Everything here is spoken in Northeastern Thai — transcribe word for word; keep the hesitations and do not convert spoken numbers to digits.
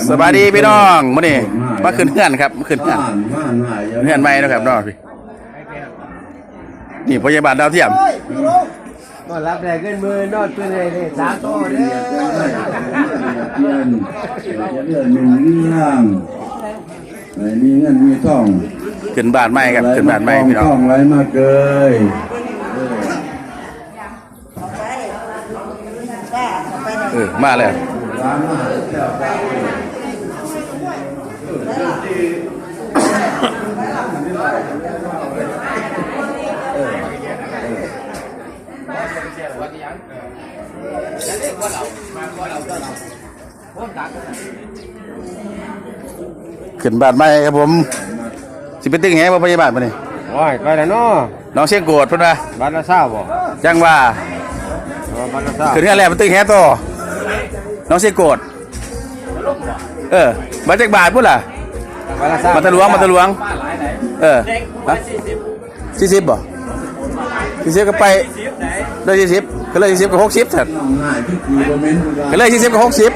สบายดีพี่น้อง มื้อนี้มาขึ้นเฮือนครับ มาขึ้นเฮือน เฮือนใหม่นะครับเนาะ นี่พยาบาลดาวเทียม นอนรับแรงเงินมือนอนตื่นเลยเลยสามโตเลย เพื่อนเพื่อนหนึ่งเรื่องไม่มีเงินมีทอง ขึ้นบ้านใหม่ครับ ขึ้นบ้านใหม่พี่น้อง ทองไหลมาเกย เออ มาแล้ว ขึ้นบ้านใหม่ครับผม สิไปตึงแหบ่พยาบาลมานี่ โอ้ยไปแล้วเนาะ น้องเชียงโกดเพิ่นว่า บ้านละเศร้าบ่ จังว่า เออบ้านละเศร้า ขึ้นเฮือนแล้วไปตึงแหต่อ น้องเชียงโกด เออ มาจากบาทพุ่นล่ะ บ้านละเศร้า มาตะหลวง มาตะหลวง เออฮะสี่สิบบ่สี่สิบก็ไป ได้สี่สิบก็เลยสี่สิบก็หกสิบสั่น ง่ายที่คือโมเมนต์ ก็เลยสี่สิบก็หกสิบ